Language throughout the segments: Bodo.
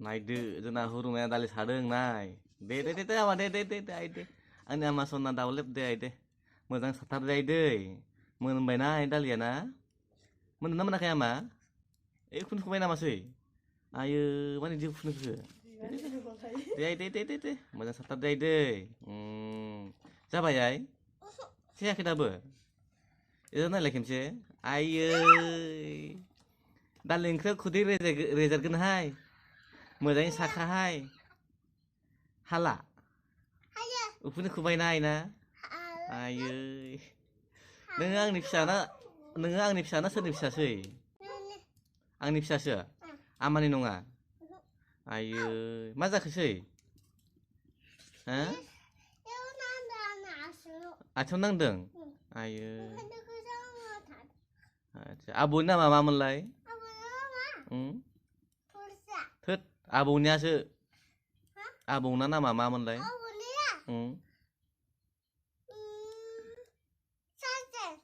नायदो जोंना हुरुमाया दालि सादों नाय दे आमा दे आइ दे आंनि आमा सना दाउलेब दे आइ दे मोजां साथार दे आइ दै मोनबायना आइ दालिया ना मोनदोंना मोनाखै आमा ए खुनुखोबाय नामासै आयो माने दिउ खुनुखो दे आइ दे मोजां साथार दे आइ दै जाबाय आइ जायाखै दाबो एदा नायलाय खेमसे आयै दालि ओंख्रियाव खुदै रेजेरगोनहाय मोजाङै साखाहाय हाला उखुनि खुबायना आइना आयै नोङो आंनि फिसाना सोरनि फिसासै आंनि फिसासो आमानि नङा आयै मा जाखोसै हो आथिङाव नांदों आयै आदसा आबौनि नामा मामोनलाय थोद आबौनियासो आबौना नामा मामोनलाय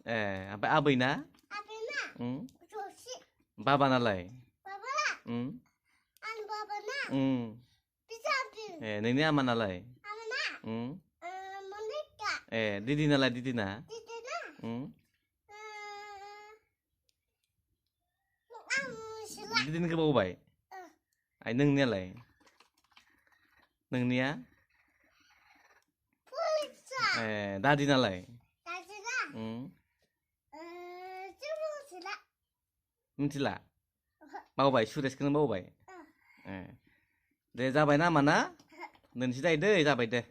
ए ओमफ्राय आबैना बाबानालाय ए नोंनि आमानालाय ए दिदिनालाय दिदिना दिदिनखौ बावबाय आइ नोंनियालाय नोंनिया ए दादिनालाय मिथिला बावबाय सुरेसखौनो बावबाय ए दे जाबाय ना होमबा ना दोनसै दै जाबाय दे